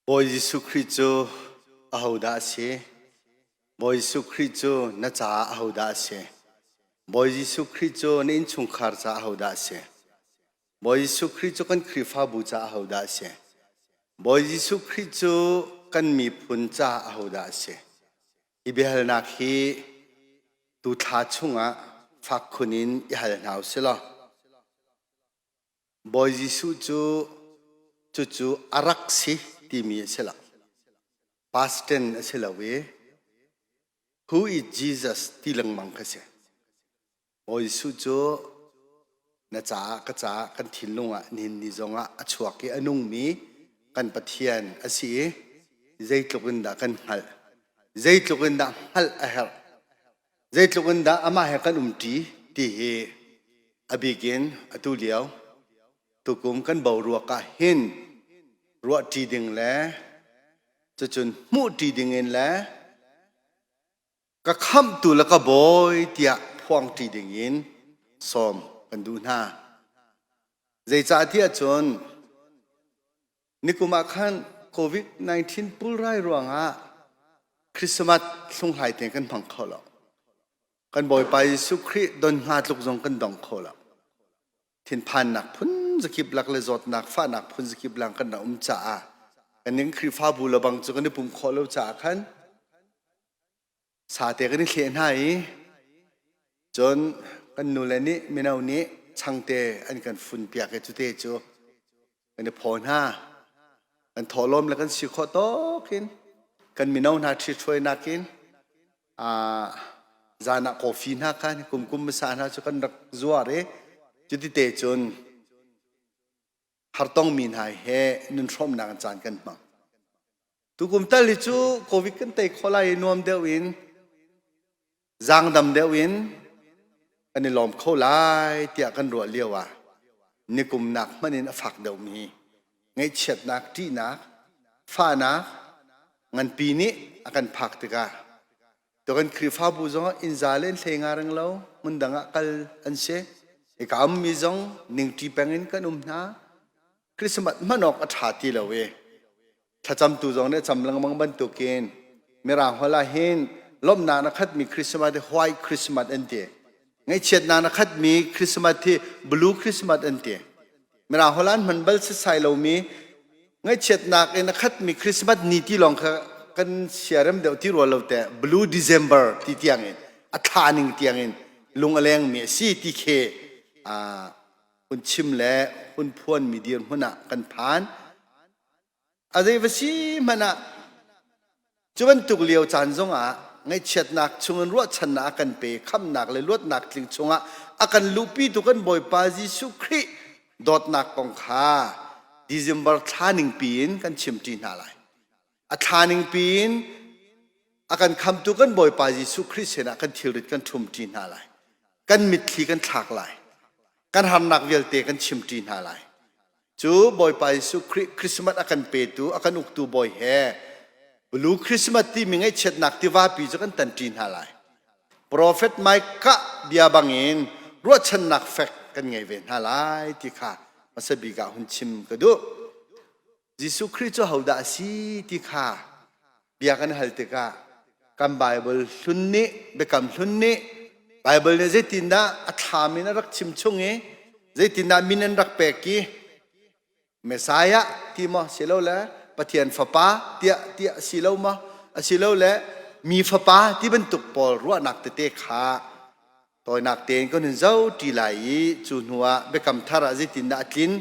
Bawi Jesuh Khrih cu ahodah a si? Bawi Jesuh Khrih cu na caah ahodah a si? Bawi Jesuh Khrih cu na innchungkhar caah ahodah a si? Bawi Jesuh Khrih cu kan Khrihfabu caah ahodah a si? Bawi Jesuh Khrih cu kan miphun caah ahodah a si? Hi biahalnak hi tu thla chungah fak khun in i hal hna u sih law Bawi Jesuh cu cucu a rak si timi a si lo. Past tense a si lo i who is Jesus ti lengmang kha si. Bawi Jesuh cu na caah ka caah kan thinlung ah nihin ni zongah a chuak i a nungmi kan Pathian a si i zeitluk in dah kan hngalh, zeitluk in dah hngalh a herh, Zeitluk in dah amah he kan umṭi ti hi a bik in atu lio tukum kan boruak ah hin ruahṭi ding le cucun hmuhṭi ding in le ka khamhtu le ka bawi tiah phuangṭi ding in sawm kan duh hna. Zeicahtiah cun Nikum ah khan COVID-19 pulrai ruangah Christmas hlunghlai te kan hmang kho lo. Kan Bawipa Jesuh Khrih don hna tluk zong kan dong kho lo. Thinphannak phun zakip lak le zawtnak fahnak phun zakip lang kan rak um caah kan ning Khrihfabu le bang cu kan i pum khawh lo caah khan sate kan i thleh hna i cun kan nule nih mino nih changte an kan fun piak i cute cu kan i phaw hna. Kan thawhlawm le kan si khawh tawk in kan mino hna ṭhithruainak in zan ah coffee hna kha kum kum hmasa hna cu kan rak zuar i cuti te cun hartongmi hna he nun hrawmnak caan kan hmang. Tukum tal hi cu COVID kan tei khawh lai i nuam deuh in zaangdam deuh in kan i lawm kho lai tiah kan ruah lio ah nikum nak hmanh in a fak deuhmi ngaihchiatnak, ṭihnak, fahnak nganpi nih a kan phak tikah to kan Khrihfabu zong ah inn za le inn hlei nga reng lo hmun dang ah kal an si. Hika ummi zong ningṭi peng in kan um hna. Christmas hman awk a ṭha ti lo i thlacamtu zong nih cam lengmang bantukin Mirang holh ah hin lawmhnak na khatmi Christmas hi White Christmas an ti. Ngaihchiatnak na khatmi Christmas hi Blue Christmas an ti. Mirang holh an hman bal setsai lomi ngaihchiatnak in a khatmi Christmas ni ti lawng kha kan siarem deuh ti rua lo te Blue December ti tiang in a thla ning tiang in lung a lengmi a si ti khi hun chim le hun phuanmi dirhmun ah kan phan. A zei va si hmanh ah cu bantuk lio caan zongah ngaihchiatnak chungin ruahchannak a kan pe, khamhnak le luatnak tling chungah a kan luhpitu kan Bawipa Jesuh Khrih dawtnak kong kha December thla ningpi in kan chimṭi hna lai. A thla ningpi in a kan khamtu kan Bawipa Jesuh Khrih sinah kan thilrit kan ṭhumṭi hna lai. Kan mitthli kan thlak lai. Kan harnak vialte kan chimṭi hna lai. Cu Bawipa Jesuh Khrih Christmas a kan petu, a kan uktu Bawi he Blue Christmas timi ngaihchiatnak tivapi cu kan tanṭi hna lai. Prophet Micah bia bangin ruahchannak fek kan ngei ve hna lai ti kha hmasa bik ah hun chim ka duh. Jesuh Khrih cu hodah a si ti kha bia kan hal tikah kan Bible hlun nih biakam hlun nih Bible nih zeitindah a thlam in a rak chim chung i zeitindah min an rak pek i Messiah ti maw silole Pathian fapa tiah tiah si lo maw asilole mi fapa ti bantuk pawl ruahnak tete kha Tawinak tein kan hun zoh ṭi lai i cu hnuah biakam thar ah zeitindah a tlin?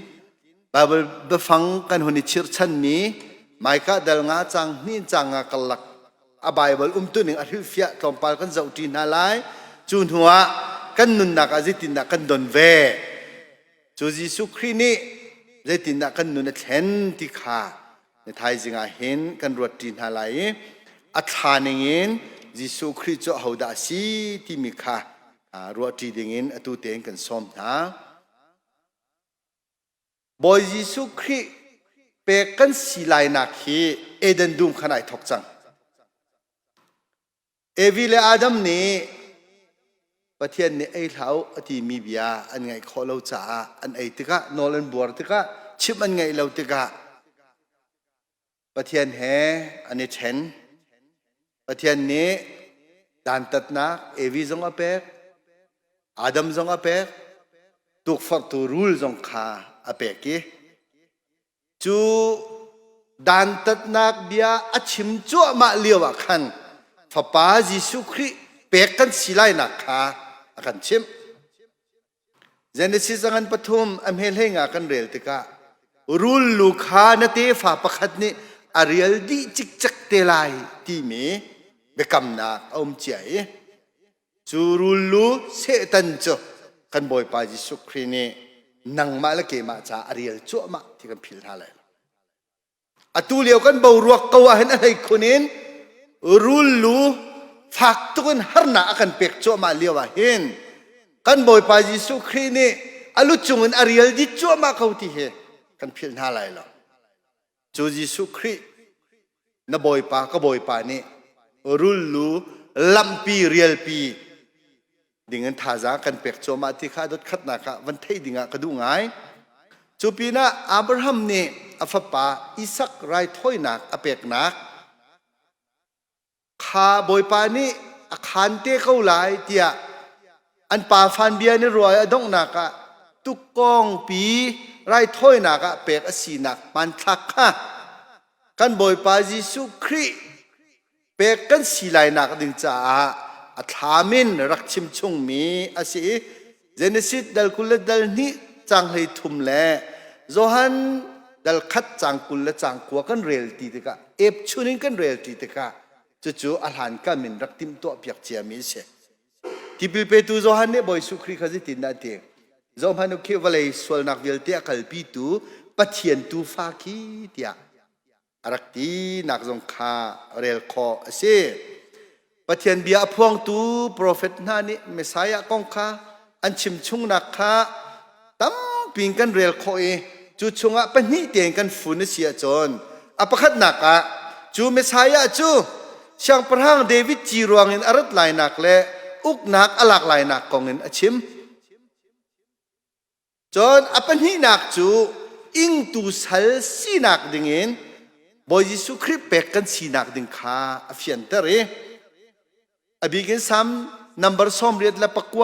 Baibal biafang kan hun i chirhchanmi Micah dal nga cang hnih cang nga karlak a Baibal umtuning a hrilhfiah tlawmpal kan zoh ṭi hna lai. Cu hnuah kan nunnak ah zeitindah kan don ve? Cu Jesuh Khrih nih zeitindah kan nun a thlen ti kha ni thaizing ah hin kan ruat ṭi hna lai i a thla ningin Jesuh Khrih cu ahodah a si timi kha ruah ṭi dingin atu tein kan sawm hna. Bawi Jesuh Khrih pek kan si lainak hi Eden dum khan ai thawk cang. Evi le Adam nih Pathian nih ei hlah u a timi bia an ngaih khawh lo caah an ei tikah nawl an buar tikah chimh an ngaih lo tikah. Pathian he an i ṭhen. Pathian nih dantatnak Evi zong a pek, Adam zong a pek, tukforhtu rul zong kha a pek i cu dantatnak bia a chim cuahmah lio ah khan Fapa Jesuh Khrih pek kan si lainak kha a kan chimh. Genesis a ngan pathum a hme nga kan rel tikah rul lu kha na tefa pakhat nih a rial dih cikcek te lai timi biakamnak a um cia i cu rul lu Satan cu kan Bawipa Jesuh Khrih nih nangmah le keimah caah a rial cuahmah ti kan philh hna lai lo. Atu lio kan boruak ko ah hin a hleikhun in rul lu fak tuk in harnak a kan pek cuahmah lio ah hin kan Bawipa Jesuh Khrih nih a lu cung in a rial dit cuahmah ko ti hi kan philh hna lai lo. Cu Jesuh Khrih na Bawipa ka Bawipa nih rul lu lampi rialpi ding in thazaang kan pek cuahmah ti kha dot khatnak ah van theih ding ah ka duh ngai. Cu pinah Abraham nih a fapa Isak raithawinak a peknak kha Bawipa nih a khaan te ko lai tiah an pa fan bia ni ruai a donghnak ah tukkawngpi raithawinak ah pek a sinak hmanthlak kha kan Bawipa Jesuh Khrih pek kan si lainak ding caah a thlam in rak chim chungmi a si i Genesis dal 20 le dal hnih cang hlei thum le Johan dal khat cang 20 le cang kua kan rel ti tikah epchun in kan rel ti tikah cucu a hlan kam in rak timhtuah piak ciami a si. Tipil petu Johan nih Bawi Jesuh Khrih kha zeitindah a ti? Zohhmanh u khi vawlei sualnak vialte a kalpitu Pathian tuufa khi tiah a rak tinak zong kha rel khawh a si. Pathian bia a phuangtu profet hna nih Messiah kong kha an chim chungnak kha tampi in kan rel khawh i cu chungah pahnih tein kan fun a si ahcun a pakhatnak ah cu Messiah cu Siangpahrang David ci ruangin a rat lainak le uknak a lak lainak kong in a chim. Cun a pahnihnak cu ingtu sal sinak dingin Bawi Jesuh Khrih pek kan sinak ding kha a fianter i a bikin Salm number 89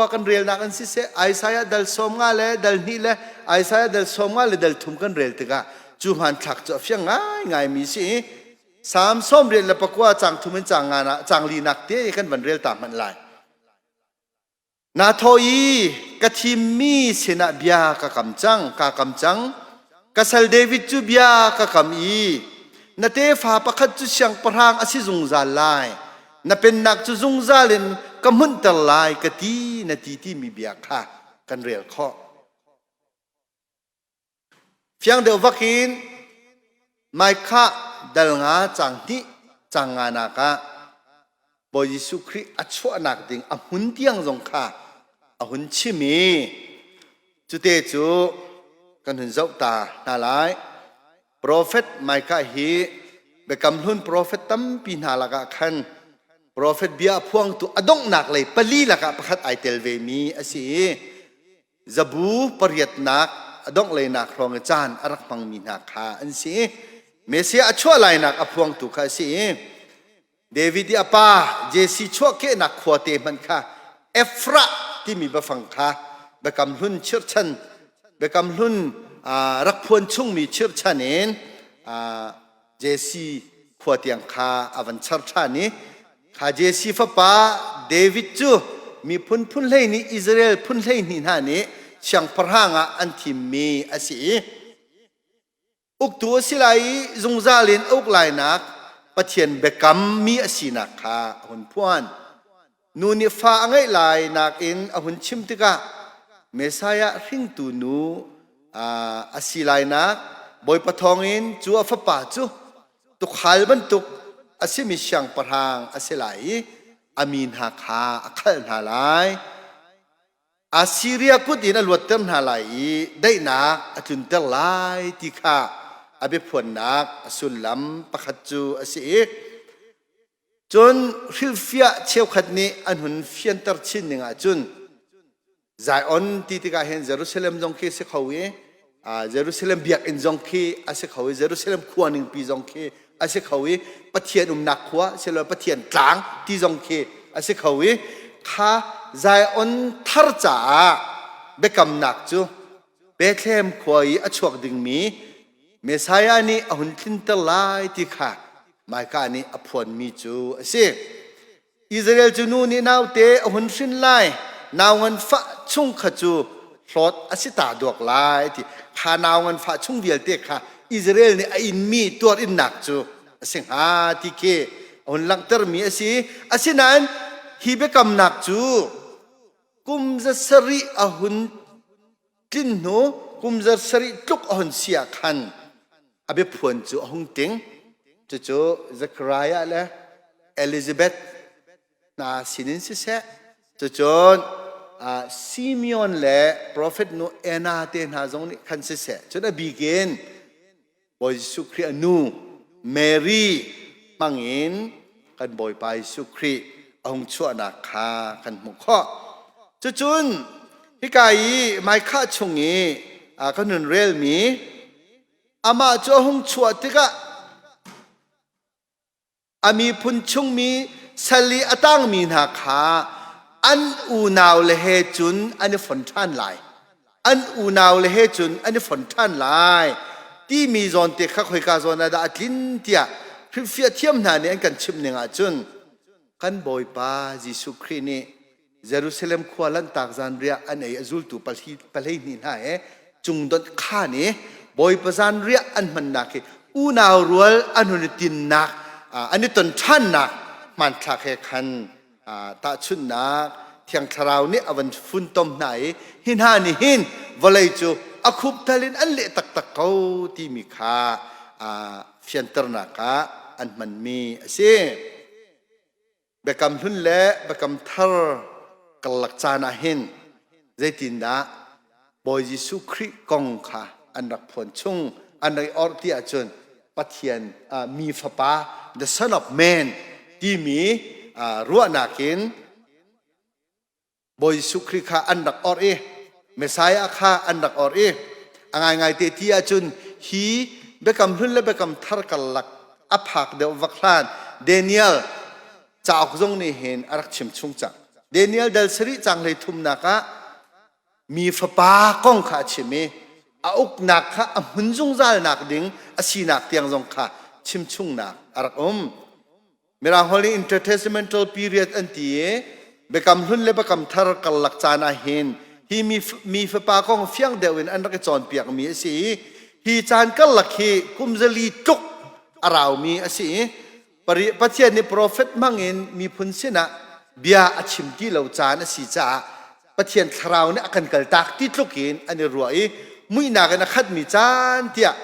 kan relnak an siseh Isaiah dal 50 le dal hnih le Isaiah dal 50 le dal thum kan rel tikah cu hmanthlak cu a fiang ngaingaimi si i Salm 94 cang thum in cang nga cang linak te kan van rel ta hmanh lai. Naa thawh i ka thimmi sinah bia ka kam cang, kaa kam cang. Ka sal David cu bia ka kam i na tefa pakhat cu siangpahrang a si zungzal lai. Na pennak cu zungzal in ka hmunhter lai ka ti na ti timi bia kha kan rel khawh. Fiang deuh vak in Micah dal nga cang hnih cang nga nak ah Bawi Jesuh Khrih a chuahnak ding a hmun tiang zong kha a hun chim i cute cu kan hun zoh ta hna lai. Profet Micah hi Biakam Hlun profet tampi hna lakah khan profet bia a phuangtu a donghnak lei pali lakah pakhat ai tel vemi a si i zabu pariatnak a dongh leinak hrawng i caan a rak hmangmi hna kha an si i Messiah a chuah lainak a phuangtu kha a si i David i a pa Jesse chuahkehnak khuate hmanh kha Efrah timi biafang kha Biakam Hlun chirhchan Biakam Hlun rak phuan chungmi chirhchan in Jesse khua tiang kha a van char ṭhan i kha Jesse fapa David cu miphun phun hleihnih Israel phun 12 hna nih siangpahrang ah an thimmi a si i uktu a si lai i zungzal in a uk lainak Pathian biakammi a sinak kha a hun phuan. Nu nih fa a ngeih lai nakin a hun chim tikah Messiah hringtu nu a si lainak Bawipa thawngin cu a fapa cu tuukhal bantuk a simi siangpahrang a si lai i a mi hna kha a khalh hna lai. Assiria kut in a luatter hna lai i daihnak a tlunter lai ti kha a biaphuannak a sullam pakhat cu a si i Cun hrilhfiah cheukhat nih an hun fianter chin ning ahcun Zion ti tikah hin Jerusalem zong khi a si kho i Jerusalem biakinn zong khi a si kho i Jerusalem khua ningpi zong khi a si kho i Pathian umnak khua silo Pathian tlang ti zong khi a si kho i kha Zion thar caah biakamnak cu Bethlehem khua i a chuak dingmi Messiah nih a hun tlinter lai ti kha Micah nih a phuanmi cu a si. Israel cu nu nih naute a hun hrin lai, nau nganfah chung kha cu hlawt a si ta duak lai ti kha nau nganfah chung vialte kha Israel nih a inmi tuar innak cu a si hnga ti khi a hun langhtermi a si. Asinain hi biakamnak cu kum 700 a hun tlin hnu kum 700 tluk a hun si ah khan a biaphuan cu a hung ting. Cucu Zechariah le Elizabeth hna sinin siseh, cucun Simeon le profet nu Anna te hna zong nih khan siseh, cun a bik in Bawi Jesuh Khrih a nu Mary hmangin kan Bawipa Jesuh Khrih a hung chuahnak kha kan hmuh khawh. Cucun hika i Micah chung i kan hun relmi amah cu a hung chuah tikah A miphun chungmi sal i a tangmi hna kha an unaule he cun an i fon ṭhan lai. An unaule he cun an i fon ṭhan lai timi zawn te kha khoika zawn ah dah a tlin tiah hrilhfiah thiam hna nih an kan chimh ning ahcun kan Bawipa Jesuh Khrih nih Jerusalem khua Lanhtak zanriah an ei a zultu 12 hna he cungdonh khaan i Bawipa zanriah an hmannak hi unau rual an hun i tinnak an i ton ṭhannak hmanthlak he khan tahchunhnak Thiang Thlarau nih a van funtom hna i hi hna nih hin vawlei cu a khupthal in an leh taktak ko timi kha fianternak ah an hmanmi a si. Biakam Hlun le Biakam Thar karlak caan ah hin zeitindah Bawi Jesuh Khrih kong kha an rak phuan chung, an rak i orh ti ahcun Pathian mi fapa, the Son of Man timi ruahnak in Bawi Jesuh Khrih kha an rak orh i Messiah kha an rak orh i a ngaingai te ti ahcun hi Biakam Hlun le Biakam Thar karlak a phak deuh vak hlan Daniel cauk zong nih hin a rak chim chung cang. Daniel dal sarih cang hlei thumnak ah mi fapa kong kha a chim i a uknak kha a hmun zungzalnak ding a sinak tiang zong kha chimchungnak a rak um. Mirang holh in intertestamental period an ti i Biakam Hlun le Biakam Thar karlak caan ah hin hi mi, mi fapa kong fiang deuh in an rak i cawnpiakmi a si i hi caan karlak hi kum zali tluk a raumi a si i Pathian nih profet hmangin miphun sinah bia a chim ti lo caan a si caah Pathian thlarau nih a kan kaltak ti tluk in an i ruah i muihnak in a khatmi caan tiah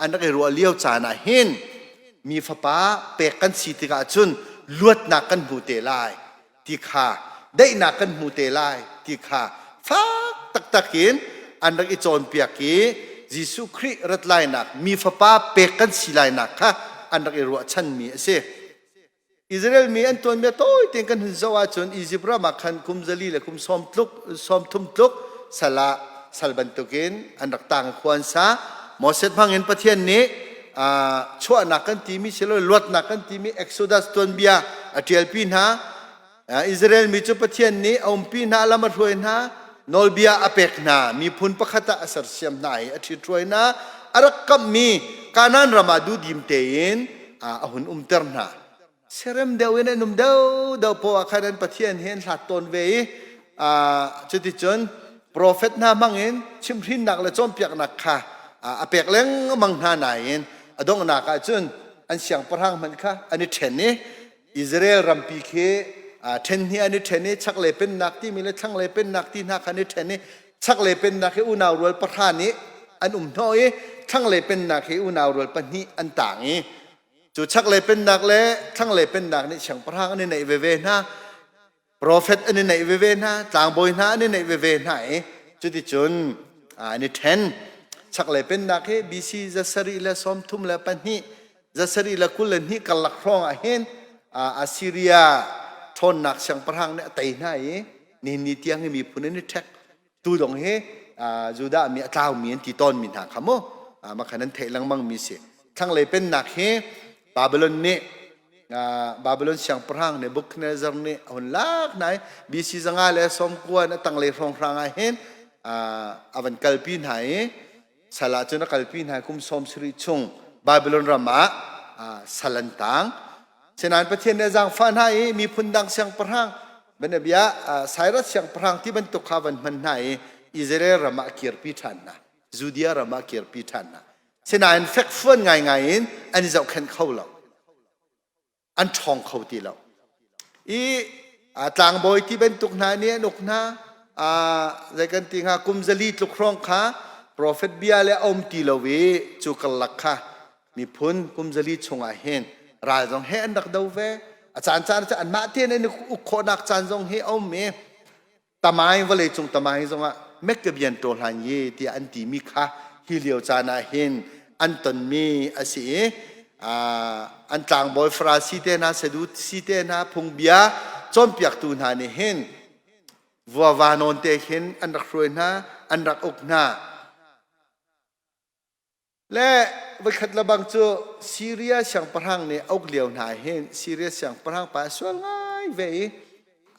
an rak i ruah lio caan ah hin mi fapa pek kan si tikah cun luatnak kan hmu te lai ti kha daihnak kan hmu te lai ti kha fak taktak in an rak i cawnpiak i Jesuh Khrih rat lainak mi fapa pek kan si lainak kha an rak i ruahchanmi a si. Israel mi an tuanbia tawi tein kan hun zoh ahcun Izipt ram ah khan kum zali le kum sawm tluk sawm thum tluk sal ah sal bantukin an rak tang khua an sa. Moses hmangin Pathian nih chuahnak kan timi silo luatnak kan timi Exodus tuanbia a ṭialpi hna. Israel mi cu Pathian nih a umpi hna, lam a hruai hna, nawlbia a pek hna, miphun pakhat ah a sersiam hna i a ṭhithruai hna. A rak kamhmi Kanaan ram ah duhdim tein a hun umter hna. Serem deuh in an um deuhdeuh poah ah khan an Pathian he an hlat tawn ve i cuticun profet hna hmangin chimhhrinnak le cawnpiaknak kha a pek lengmang hna nain a donghnak ah cun an siangpahrang hmanh kha an i ṭhen i Israel rampi khi ṭhen hnih an i ṭhen i chaklei pennak timi le thlanglei pennak ti hna kha an i ṭhen i chaklei pennak hi unau rual pahra nih an um hnawh i thlanglei pennak hi unau rual pahnih an tang i cu chaklei pennak le thlanglei pennak nih siangpahrang an i neih veve hna. Profet an i neih veve hna, tlangbawi hna an i neih veve hna i cuticun an i ṭhen. Chaklei pennak hi BC 732, 722 karlak hrawng ah hin Assyria ṭhawnnak siangpahrang nih a tei hna i nihin ni tiang hi miphun an i ṭhek. Tu dong hi Judah mi a tlaumi an ti tawnmi hna kha mu mah khan an theih lengmangmi si. Thlanglei pennak hi Babylon nih Babylon siangpahrang Nebuchadnezzar nih a hun lak hna i BC 190 in a tanglei hrawnghrang ah hin a van kalpi hna i sal ah cun a kalpi hna i kum 70 chung Babylon ram ah sal an tang. Sinain Pathian nih a zaangfah hna i miphun dang siangpahrang bianabia Cyrus siangpahrang ti bantuk kha van hman hna i Israel ram ah a kirpi ṭhan hna. Judea ram ah a kirpi ṭhan hna. Sinain fekfuan ngaingai in an i zohkhenh kho lo. An ṭhawng kho ti lo. I tlangbawi ti bantuk hna nih an uk hna. Zei kan ti hnga kum zali tluk hrawng kha profet bia le a um ti lo i cu karlak kha miphun kum zali chungah hin ral zong he an rak do ve. A caan caan cu anmah tein an uk khawhnak caan zong hi a um i Tamai vawleicung tamai zongah Mekkabian ṭawhlan ye tiah an timi kha hi lio caan ah hin an tonmi a si i an tlangbawi Farasi te hna Sadusi te hna phungbia cawnpiaktu hna nih hin vuava nawn te khin an rak hruai hna an rak uk hna. Le voikhat lebang cu Siria siangpahrang nih a uk lio hna hin Siria siangpahrang pa a sual ngai ve i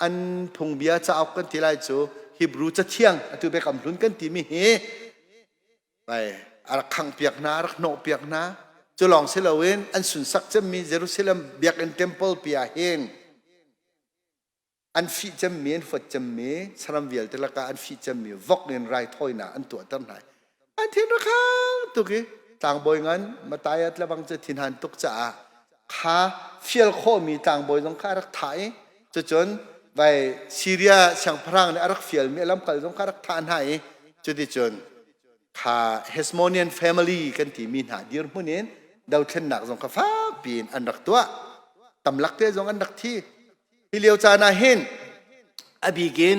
an phungbia cauk kan ti lai cu Hebrew cathiang atu Biakam Hlun kan timi hi vai a rak khanghpiak hna a rak hnawhpiak hna. Cu lawng si loin an sunsak cemmi Jerusalem biakinn temple pi ah hin An fih cemmi, an huat cemmi, saram vialte lakah an fih cemmi vok in raithawinak an tuahter hna. An thin rakhang tuk i tlangbawi ngan Matthias le bang cu thinhan tuk caah kha fial khawhmi tlangbawi zong kha a rak thah i cucun vai Syria siangpahrang nih a rak fialmi a lamkal zong kha a rak thah hna i cuticun kha Hasmonean family kan timi hna dirhmun in dothlennak zong kha fak piin an rak tuah. Tamlak te zong an rak thi. Hi lio caan ah hin a bik in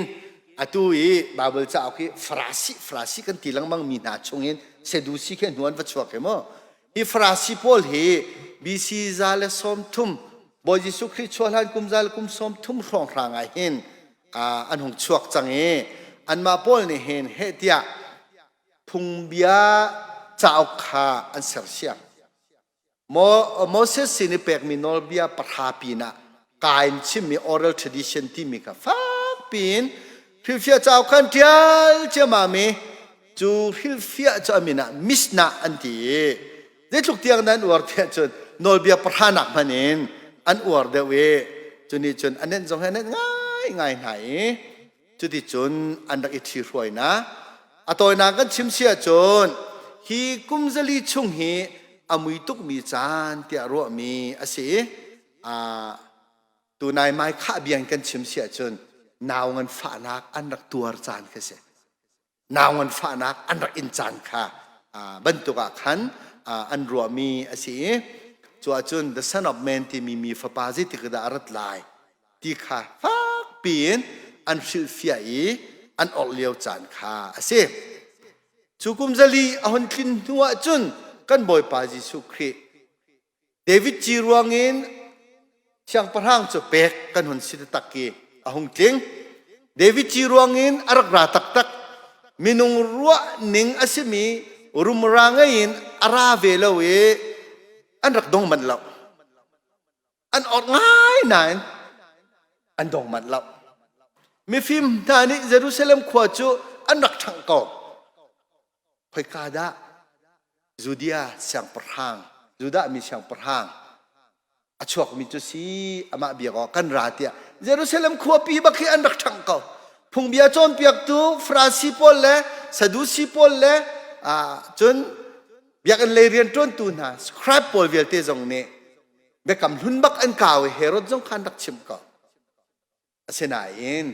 atu i Baibal cauk hi Farasi Farasi kan ti lengmang mi hna chungin Sedusi khi hnu an va chuak hi mu. Hi Farasi pawl hi BC 130 Bawi Jesuh Khrih chuah hlan kum za le kum 30 hrawnghrang ah hin an hung chuak cang i anmah pawl nih hin heh tiah phungbia cauk kha an sersiam. Moses sin i pekmi nawlbia pahra pinah ka in chimmi oral tradition timi kha fak piin hrilhfiah cauk khan ṭial ciammam i cu hrilhfiah cu a min ah Mishnah an ti i zeitluk tiang dah an uar tiah cun nawlbia pahra nak hmanh in an uar deuh i cu nih cun a nenh zong hi a nenh ngaingai hna i cuticun an rak i ṭhihruainak a tawinak kan chim si ahcun hi kum zali chung hi a mui tukmi caan tiah ruahmi a si i tunai mai khah biang kan chim si ahcun nau ngan fahnak an rak tuar caan kha si. Nau nganfahnak an rak in caan kha bantuk ah khan an ruahmi a si i cu ahcun the son of man timi mi fapa zeitik dah a rat lai ti kha fak piin an hrilhfiah i an orh lio caan kha a si. Cu kum zali a hun tlin hnu ahcun kan Bawipa Jesuh Khrih David ci ruangin siangpahrang cu pek kan hun si taktak i a hung tling. David ci ruangin a rak ra taktak. Minung ruah ning a simi rumra ngei in a ra ve lo i an rak dong manh lo. An orh ngai nain an dong manh lo. Mifim hna nih Jerusalem khua cu an rak ṭhangh ko. Khoika dah Judea siangpahrang, Judah mi siangpahrang a chuakmi cu si amah biak awk kan ra tiah Jerusalem khuapi bak hi an rak ṭhangh ko. Phungbia cawnpiaktu Farasi pawl le Sadusi pawl le cun biakinn lei rianṭuantu hna scribe pawl vialte zong nih biakam hlun bak an kau i Herod zong kha an rak chimh ko. Asinain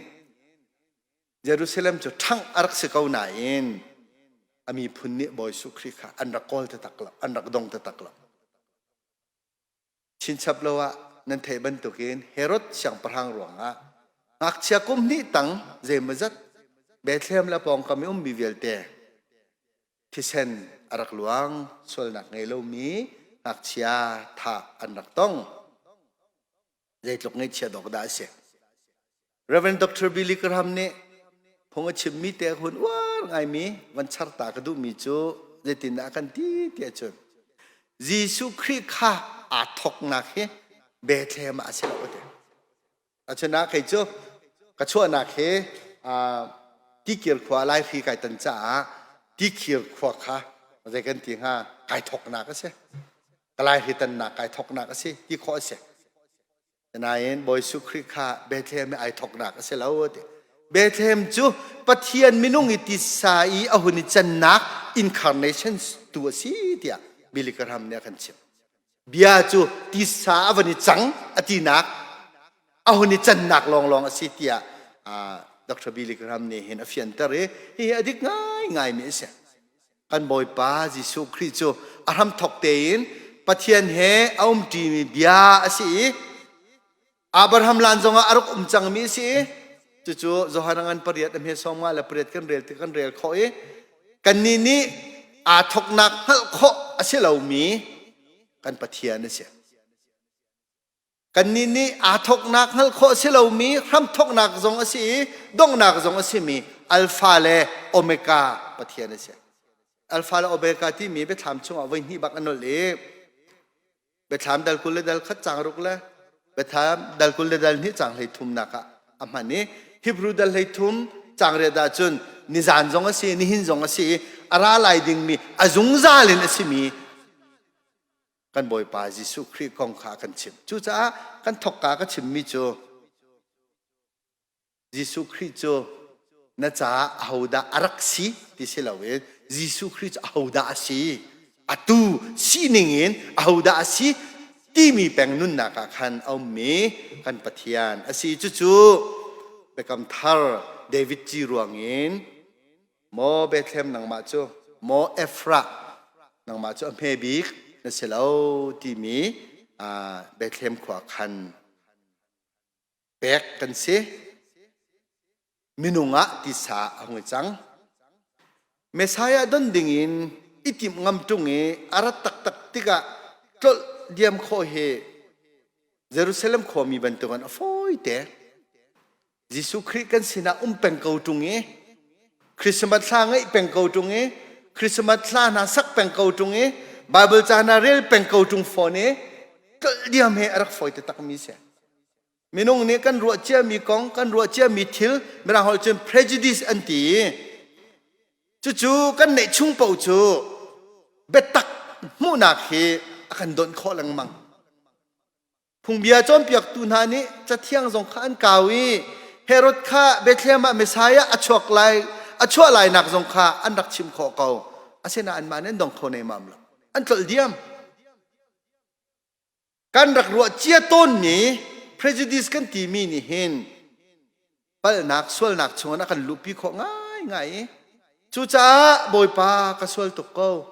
Jerusalem cu ṭhangh a rak si ko nain a miphun nih Bawi Jesuh Khrih kha an rak kawl taktak lo, an rak dong taktak lo. Chinchap lo ah nan theih bantukin Herod siangpahrang ruangah ngakchia kum hnih tang zeimawzat Bethlehem le pawngkam i ummi vialte thisen a rak luang, sualnak ngei lomi ngakchia thah an rak tong. Zeitluk ngaihchia dawk dah a si. Reverend Dr. Billy Graham nih phung a chimmi te hun uar ngaimi van char ta ka duhmi cu zeitindah a kan ti tiah cun. Jesuh Khrih kha aa thawknak hi Bethlehem ah a si lo a ti. Asinain kei cu ka chuahnak hi Tikir khua Laihri kai tan caah Tikir khua kha zei kan ti hnga kai thawknak a si. Ka Laihri tannak kai thawknak a si ti khawh a si. Nain Bawi Jesuh Khrih kha Bethlehem i ai thawknak a si lo a ti. Bethlehem cu Pathian minung i titsa i a hun i cannak incarnation tu a si tiah Billy Graham nih a kan chimh. Bia cu titsa a van i cang a tinak a hun i cannak lawnglawng a si tiah Dr. Billy Graham nih hin a fianter i hihi a dik ngaingaimi a si. Kan Bawipa Jesuh Khrih cu a hramthawk tein Pathian he a umṭimi bia a si i Abraham lan zongah a rak um cangmi a si i cucu Johan ngan pariat a hme sawm nga le pariat kan rel ti kan rel khawh i kannih nih aa thawknak hngalh khawh a si lomi kan Pathian a si. Kannih nih aa thawknak hngalh khawh a si lomi hramthawknak zong a si i donghnak zong a simi Alpha le Omega Pathian a si. Alpha le Omega timi biathlam chungah voi hnih bak a nolh i Biathlam dal 20 le dal khat cang ruk le Biathlam dal 20 le dal hnih cang hlei thumnak ah a hman i Hebrew dal hlei thum cang riat ah cun nizan zong a si nihin zong a si i a ra lai dingmi a zungzal in a simi kan Bawipa Jesuh Khrih kong kha a kan chimh. Cucaah kan thokka ka chimmi cu Jesuh Khrih cu na caah ahodah a rak si ti si loin Jesuh Khrih cu ahodah a si atu sining in ahodah a si timi peng nunnak ah khan a ummi kan Pathian a si. Cucu Biakam Thar David ci ruangin maw Bethlehem nangmah cu maw Efrah nangmah cu a hme bik na si lo timi Bethlehem khua khan pek kan si. Minung ah tisa a hung i cang. Messiah don dingin i timh ngam ṭung i a rat taktak tikah tlolh diam khawh hi Jerusalem khuami bantukin a fawi te. Jesuh Khrih kan sinah um peng ko ṭung i Christmas hla ngaih peng ko ṭung i Christmas hla hna sak peng ko ṭung i Bible ca hna rel peng ko ṭung fawn i tlolh diam hi a rak fawi taktakmi si. Minung nih kan ruah ciami kong, kan ruah ciami thil, Mirang holh cun prejudice an ti. Cucu kan neih chung paoh cu biatak hmuhnak hi a kan donh khawh lengmang. Phungbia cawnpiaktu hna nih cathiang zong kha an kau i Herod kha Bethlehem ah Messiah a chuak lai, a chuah lainak zong kha an rak chim khawh ko. Asinain anmah nih an dong kho nemam lo. An tlolh diam. Kan rak ruah cia tawnmi prejudice kan timi nih hin palhnak sualnak chungin a kan luhpi khawh ngaingai i cucaah Bawipa ka sual tuk ko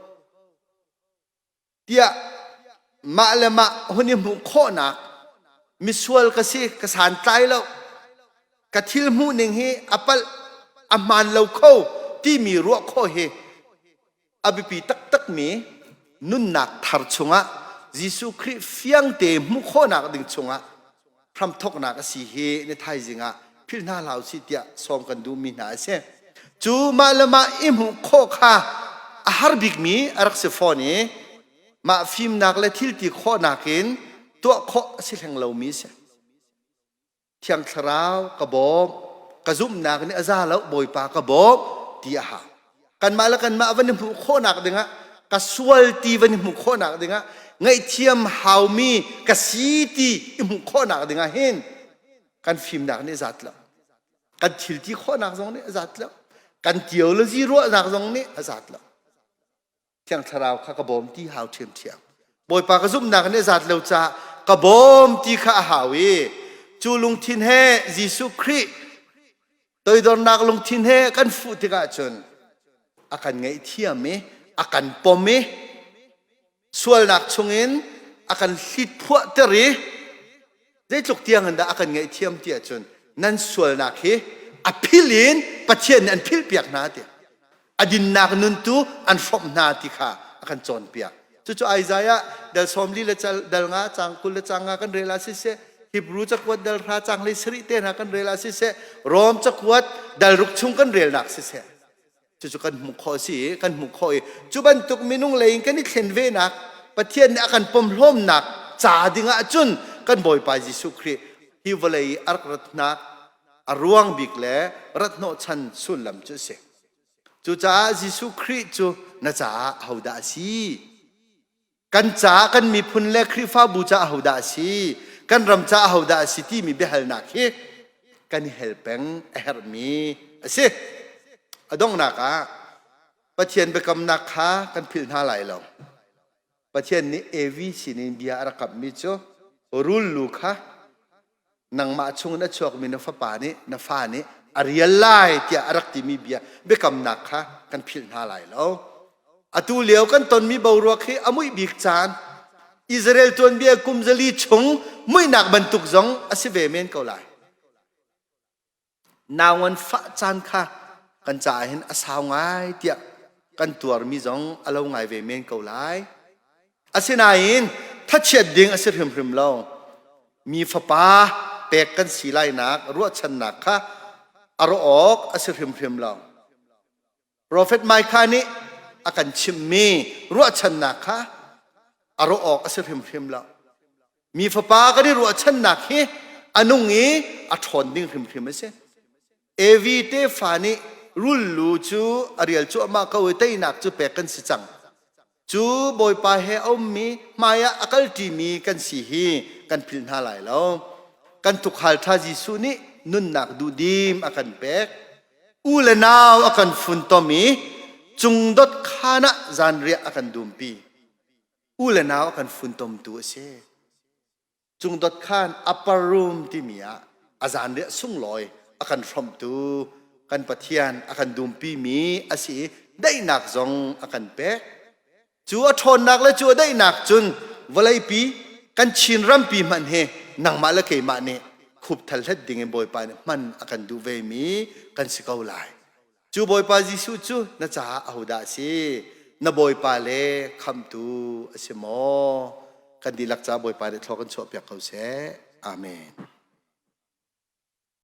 tiah mah le mah hun i hmuh khawhnak misual ka si ka santlai lo ka thil hmuh ning hi a palh a hmaan lo kho timi ruah khawh hi a biapi taktakmi nunnak thar chungah Jesuh Khrih fiangte hmuh khawhnak ding chungah hramthawknak a si hi ni thaizing ah philh hna hlah usih tiah sawm kan duhmi hna a si. Cu mah le mah i hmuh khawh kha a har bikmi a rak si fawn i mah fimnak le thil ti khawhnak in tuah khawh a si hleng lomi a si. Thiang Thlarau ka bawm, ka zumhnak nih a za lo, Bawipa ka bawm ti a hau. Kanmah le kanmah van i hmuh khawhnak dingah, ka sual ti van i hmuh khawhnak dingah, ngaihthiam haumi ka si ti i hmuh khawhnak dingah hin kan fimnak nih a zat lo. Kan thil ti khawhnak zong nih a zat lo. Kan theology ruahnak zong nih a zat lo. Thiang Thlarau kha ka bawm ti hau ṭhiamṭhiam. Bawipa ka zumhnak nih a zat lo caah ka bawm ti kha a hau i cu lungthin he Jesuh Khrih toidornak lungthin he kan fuh tikah cun a kan ngaihthiam i a kan pom i sualnak chungin a kan hlitphuahter i zeitluk tiang in dah a kan ngaihthiam ti ahcun nan sualnak hi a phil in Pathian nih an philhpiak hna ti a dinnak nun tu an hrawmh hna ti kha a kan cawnpiak cucu Isaiah dal 40 le dal nga cang 20 le cang nga kan rel ah siseh Hebrew cakuat dal hra cang hlei sarih te hna kan rel ah siseh Rom cakuat dal ruk chung kan relnak siseh cucu kan hmuh khawh si kan hmuh khawh i cu bantuk minung lei in kan i thlen venak. Pathian nih a kan pomhlawmnak ca ding ah cun kan Bawipa Jesuh Khrih hi vawlei i a rak ratnak a ruang bik le rat hnawhchan sullam cu a si. Cucaah Jesuh Khrih cu na caah ahodah a si? Kan caah kan miphun le Khrihfabu caah ahodah a si? Kan ram caah ahodah a si timi biahalnak hi kan i hel peng a herhmi a si. A donghnak ah Pathian biakamnak kha kan philh hna lai lo. Pathian nih Evi sinin bia a rak kamhmi cu rul lu kha nangmah chungin a chuakmi na fapa nih na fa nih a rial lai tiah a rak timi bia biakamnak kha kan philh hna lai lo. Atu lio kan tonmi boruak hi a muih bik caan Israel tuanbia kum zali chung muihnak bantuk zong a si ve men ko lai. Nau fah caan kha kan caah hin a sau ngai tiah kan tuarmi zong a lo ngai ve men ko lai. Asinain thachiat ding a si hrimhrim lo. Mi fapa pek kan si lainak ruahchannak kha a rawh awk a si hrimhrim lo. Profet Micah nih a kan chimhmi ruahchannak kha a rawh awk a si hrimhrim lo. Mi fapa kan i ruahchannak hi a nung i a ṭhawn ding hrimhrim a si. Evi tefa nih rul lu cu a rial cuahmah ko i teinak cu pek kan si cang. Cu Bawipa he a ummi hmaiah a kalṭimi kan si hi kan philh hna lai lo. Kan tukhal ṭha Jesuh nih nunnak duhdim a kan pek. U le nau a kan funtom i cungdot khaan ah zanriah a kan dumpi. U le nau a kan funtomtu a si. Cungdot khaan upper room timi ah a zanriah sunglawi a kan hrawmhtu kan Pathian a kan dumpimi a si i daihnak zong a kan pek. Cu a ṭhawnnak le cu a daihnak cun vawleipi kan Chin rampi hmanh hi nangmah le keimah nih khupthal hlet ding in Bawipa nih hman a kan duh vemi kan si ko lai. Cu Bawipa Jesuh cu na caah ahodah a si? Na Bawipa le khamhtu a si maw? Kan dihlak caah Bawipa nih thlua kan chuahpiak ko seh. Amen.